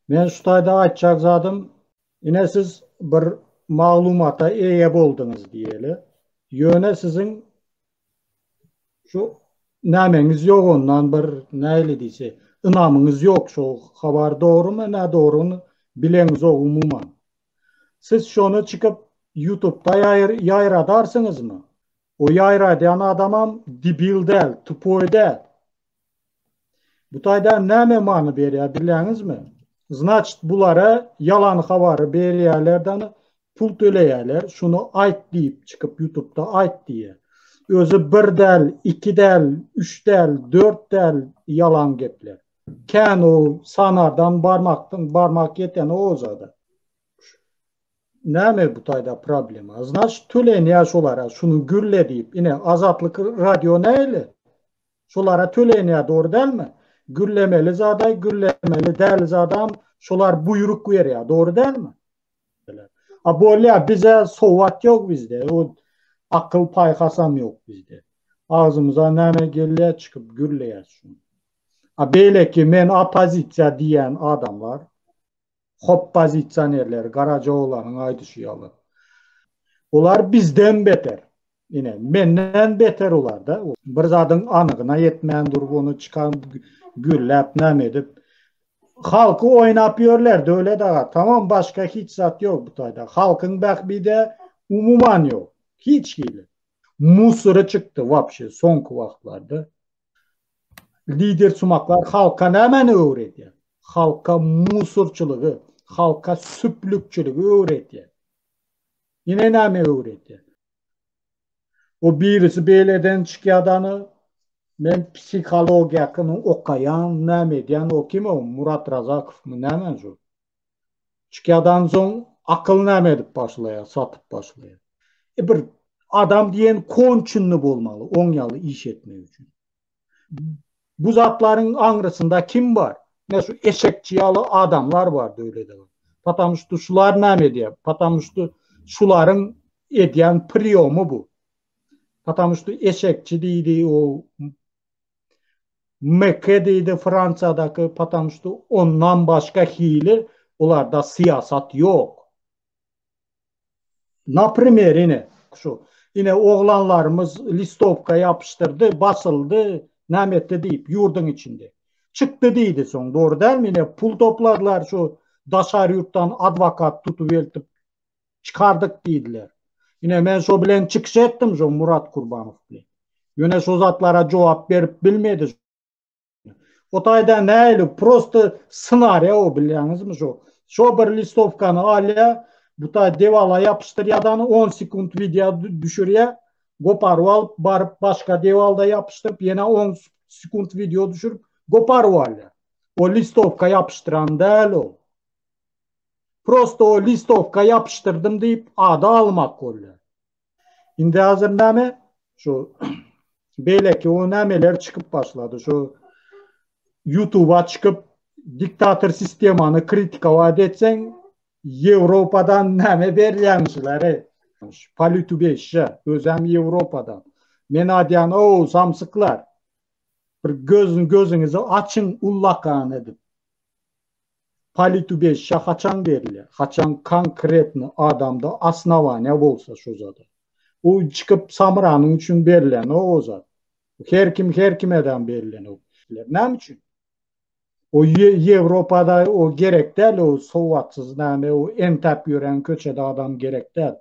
Men şu taýda aýtjak zadym, ine siz bir maglumata eýe bolduňyz diýeli. Ýöne siziň şu nämeňiz ýok ondan bir nähili diýse, ynamyňyz ýok şo habar dogrumy, nädogruny bileňizok umuman. Siz şony çykyp ýutubda ýaýradarsyňyzmy? O ýaýradýan adamam debil däl, tupoý däl. Bu taýda näme many berýär bilýäňizmi? Znaçt bulara ýalan habary berýärlerden pul töleýärler, şuny aýt diýip çykyp ýutubda aýt diýýär. Özi bir däl, iki däl, üç däl, dört däl ýalan gepler. Kän o sanardan barmakdan barmak ýetenok o zada. Näme bu taýda problema? Znaçt tölenýär şolara şuny gürle diýip. Ine Azatlyk radio näli? Şolara tölenýär dogry dälmi? Gürlemeli zada gürlemeli däl zadam şolar buýruk berýär dogry dälmi? A bolýa bize sowat ýok bizde o akyl paýhasam ýok bizde. Agzymyza näme gelýär çykyp gürleýäs şuny. A beýleki men oppozisiýa diýýän adamlar hoppozisionerler Garajaoglanyň aýdyşy ýaly. Olar bizden beter. Ine, menden beter olar-da. Bir zadyň anygyna ýetmän durup ony çykan gürläp näme edip halky oýnap ýörler Döwlet aga. Tamam başga hiç zat ýok bu taýda. Halkyň bähbidi umuman ýok. Hiç hili. Musory çykdy wapşe soňky wagtlarda. Lider sumaklar halka nämäni öwredýär? Halka musorçylygy, halka süplükçiligi öwredýär. Ýene näme öwredýär? O birisi beýleden çykýadany men psihologiýakyny okaýan, näme edýän, o kim o Murat Razakowmy näme şu? Çykýadan soň akyl näme edip başlaýar, satyp başlaýar. E bir adam diýen konçunny bolmaly oň ýaly iş etmek üçin. Bu zatlaryň aňrysynda kim bar? Ine şu eşekçi ýaly adamlar bar döwlede. Patamuştu şular näme edýär? Patamuştu şularyň edýän priýomy bu. Patamuştu eşekçi diýdi o MK diýdi Fransiýadaky patamuştu ondan başga hili olarda syýasat ýok. Naprimer ine şu ine oglanlarymyz listowka ýapyşdyrdy, basyldy, näme etdi diýip ýurduň içinde. Çykdy diýdi soň dogry dälmi ine pul topladylar şu daşary ýurtdan adwokat tutup eltip çykardyk diýdiler. Ine men şo bilen çykyş etdim şo Murat Kurbanow bilen. Ýöne şo zatlara jogap berip bilmedi. O taýda näli prosto ssenariýa o bilýäňizmi şo. Şo bir listowkany alýa, bu taý dewala ýapyşdyrýa da 10 sekunt wideo düşürýä, goparyp alyp baryp başga dewalda ýapyşdyryp ýene 10 sekunt wideo düşürip goparyp alýa. O listowka ýapyşdyran däl o. Prosto o listowka ýapyşdyrdym diýip ada almak bolýar. Indi hazir näme? Şu beýleki o nämeler çykyp başlady. Şu YouTube'a çykyp diktator sistemany kritikowat etseň Ýewropadan näme berýämişler-eý? Politubeyşe, özem Ýewropadan. Men aýdýan, o samsyklar. Bir gözüň gözüňizi açyň ullakan edip. Politubejşa haçan berilýär? Haçan konkretny adamda osnowaniýa bolsa şo zada. Bu çykyp samranyň üçin berilenok o zat. Her kim her kimeden berilenok. Näme üçin? O Ýewropada o gerek däl o sowatsyz näme o entäp ýören köçede adam gerek däl.